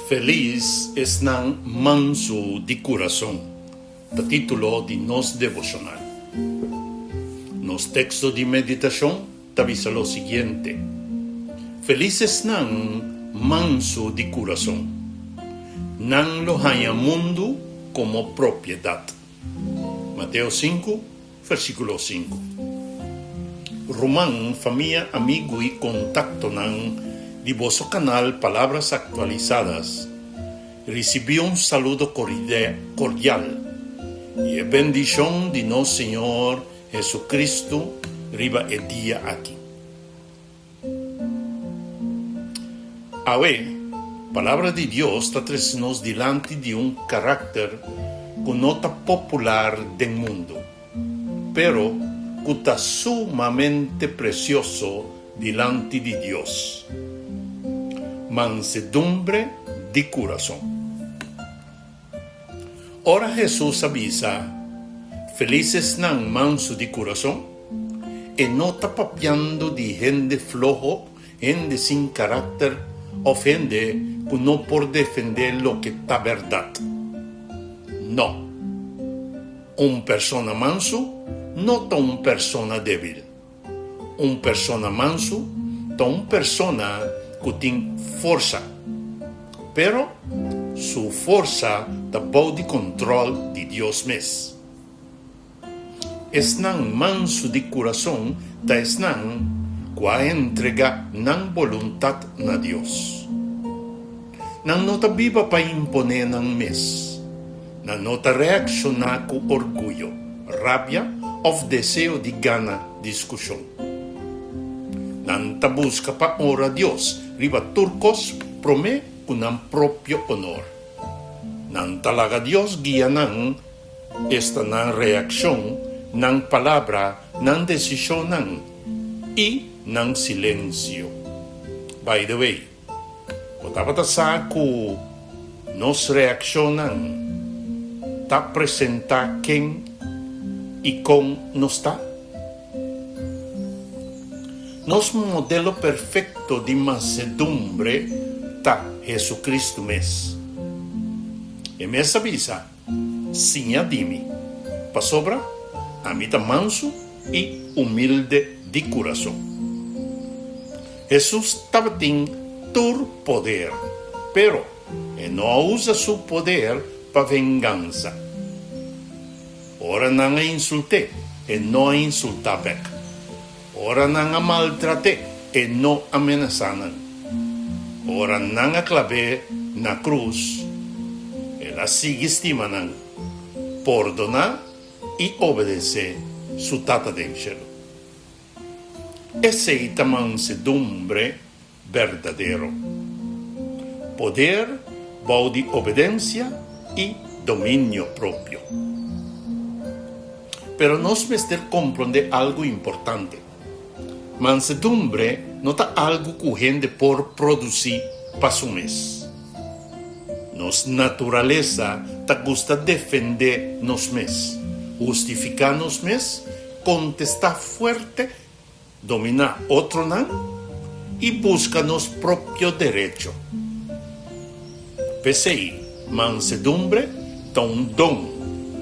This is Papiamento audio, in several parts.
Felis esnan mansu di kurason, ta título di nos devoshonal. Nos teksto di meditashon ta bisa lo siguiente, Felis esnan mansu di kurason, nan lo haña mundu komo propiedat. Mateo sinku, versíkulo sinku. Ruman, famia, amigu i kontaktonan di boso kanal Palabras Actualizadas risibí un saludo kordial i e bendishon di nos Señor Jesucristo riba e dia aki. Awe, Palabra di Dios ta trese nos dilanti di un karakter ku no ta popular den mundu, pero ku ta sumamente presioso dilanti di Dios, mansedumbre di kurason. Ora Hesus a bisa, Felis esnan mansu di kurason, e no ta papiando di hende floho, hende sin karakter òf hende ku no por defendé loke ta bèrdat. No. Un persona mansu no ta un persona débil. Un persona mansu ta un persona ku tin forsa, pero su forsa ta bou di kontròl di Dios mes. Esnan mansu di kurason ta esnan ku a entregá nan boluntat na Dios. Nan no ta biba pa imponé nan mes. Nan no ta reakshoná ku orguyo, rabia òf deseo di gana diskushon. Nan ta buska pa onra Dios riba tur kos promé ku nan propio onor. Nan ta laga Dios guia nan, esta nan reakshon, nan palabra, nan desishonnan i nan silensio. By the way, Bo tabata sa ku nos reakshonnan ta presentá ken i kon nos ta? Nos modelo perfekto di mansedumbre ta Hesu-Kristu mes. E mes a bisa, Siña di mi, pasobra ami ta mansu i humilde di kurason. Hesus tabatin tur poder, pero e no a usa su poder pa vengansa. Ora nan a insult'é, e no a insultá bèk. Ora nan a maltrat'é, e no a menasá nan. Ora nan a klab'é na krus, el a sigui stima nan, pordoná i obedesé su Tata den shelu. Esei ta mansedumbre berdadero, poder bou di obedensia i dominio propio. Pero nos mester komprondé algu importante, mansedumbre no ta algu ku hende por produsí pa su mes. Nos naturalesa ta gusta defendé nos mes, hustifiká nos mes, kontestá fuerte, dominá otronan i buska nos propio derecho. P'esei, mansedumbre ta un don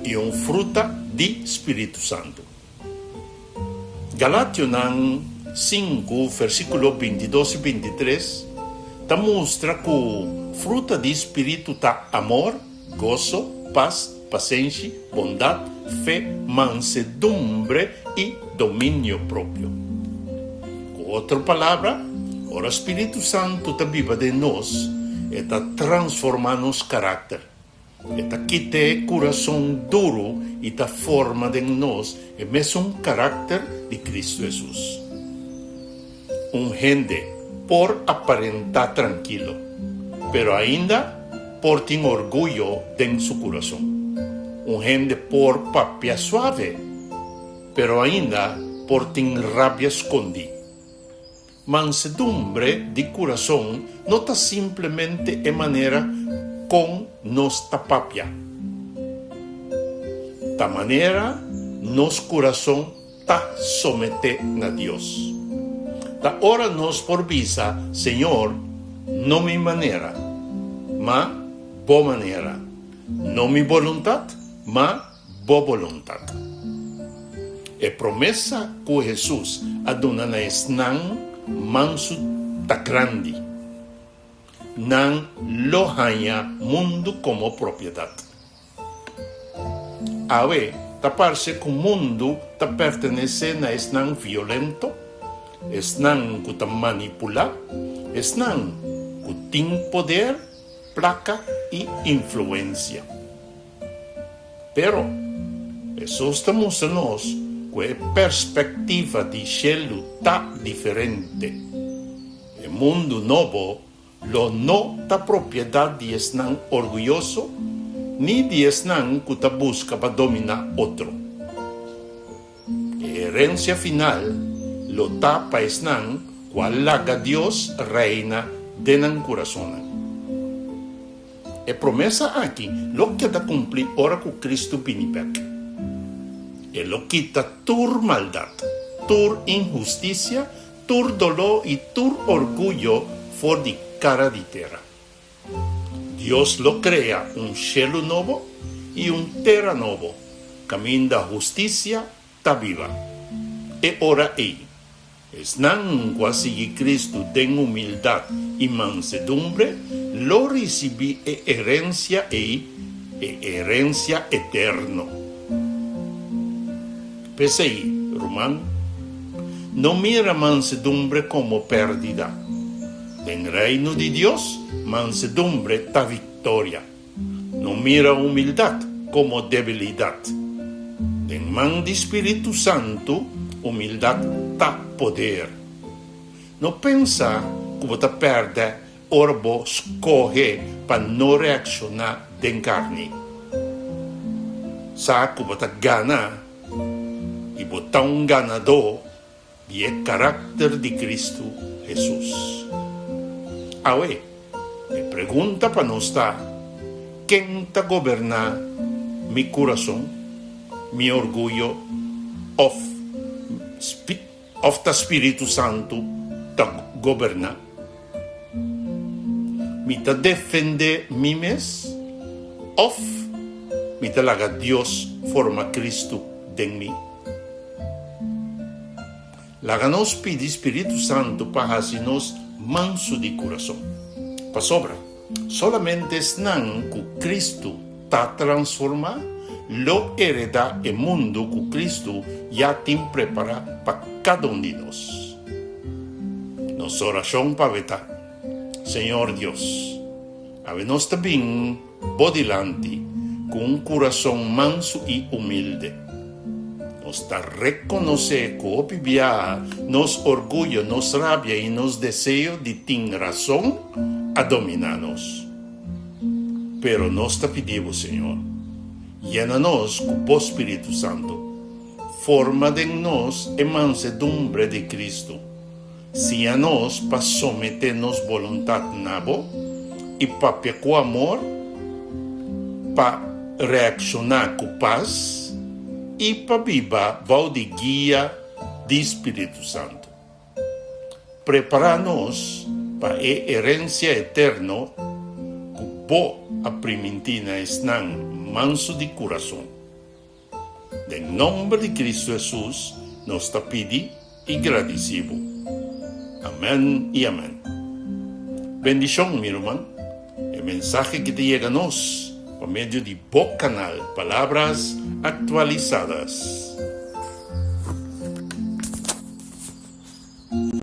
i un fruta di spiritu santu. Galationan sinku versíkulo bintidos i bintitres ta mustra ku fruta di spiritu ta amor, goso, pas, pasenshi, bondat, fe, mansedumbre i dominio propio. Ku otro palabra, ora spiritu santu ta biba den nos, e ta transformá nos karakter. E ta kita e kurason duru i ta forma den nos e mesun karakter di Kristu Hesus. Un hende por aparentá trankilo, pero ainda por tin orguyo den su kurason. Un hende por papia suave, pero ainda por tin rabia skondí. Mansedumbre di kurason no ta simplemente e manera kon nos ta papia. Ta manera nos kurason ta someté na Dios. Ta ora nos por bisa, Señor, no mi manera, ma Bo manera, no mi boluntat, ma Bo boluntat. E promesa ku Hesus a duna na esnan mansu ta grandi. Nan lo haña mundu komo propiedat. Awe ta parse ku mundu ta pertenesé na esnan violento, esnan ku ta manipulá, esnan ku tin poder, plaka i influensia. Pero, Hesus ta mustra nos ku e perspektiva di shelu ta diferente. E mundu nobo lo no ta propiedat di esnan orguyoso ni di esnan ku ta buska pa dominá otro. E herensia final lo ta pa esnan ku a laga Dios reina den nan kurasonnan. E promesa aki lo keda kumplí ora ku Kristu bini bèk. E lo kita tur maldat, tur inhustisia, tur doló i tur orguyo for di kara di tera. Dios lo krea un shelu nobo i un tera nobo kaminda hustisia ta biba. E ora ei, esnan ku a sigui Kristu den humildat i mansedumbre lo risibí e herensia ei, e herensia eterno. P'esei, ruman, no mira mansedumbre komo pèrdida. Den Reino di Dios, mansedumbre ta viktoria. No mira humildat komo debilidat. Den man di Spiritu Santu, humildat ta poder. No pensa ku bo ta pèrdè ora bo skohe pa no reakshoná den karni. Sa ku bo ta gana i bo ta un ganadó di e karakter di Kristu Hesus. Awe, e pregunta pa nos ta, Ken ta goberná mi kurason, mi orguyo òf òf ta Spiritu Santu ta goberná? Mi ta defendé mi mes òf mi ta laga Dios forma Kristu den mi? Laga nos pidi Spiritu Santu pa hasi nos mansu di kurason. Pasobra, solamente esnan ku Kristu ta transformá lo heredá e mundu ku Kristu ya tin prepará pa kada un di nos. Nos orashon pa awe ta, Señor Dios, awe nos ta bin Bo dilanti ku un kurason mansu i humilde. Nos ta rekonosé ku hopi biaha nos orguyo, nos rabia i nos deseo di tin rason a dominá nos. Pero nos ta pidi Bo, Señor, yena nos ku Bo Spiritu Santu. Forma den nos e mansedumbre di Kristu. Siña nos pa someté nos boluntat na bo i papia ku amor, pa reakshoná ku pas i pa biba bou di guia di spiritu santu. Prepará nos pa e herensia eterno ku bo a primintí na esnan mansu di kurason. Den nomber di Cristo Hesus nos ta pidi y gradici bo. Amen y amen. Bendicion mi ruman. E mensahe ki ta yega nos pa medio di bo canal Palabras Actualizadas.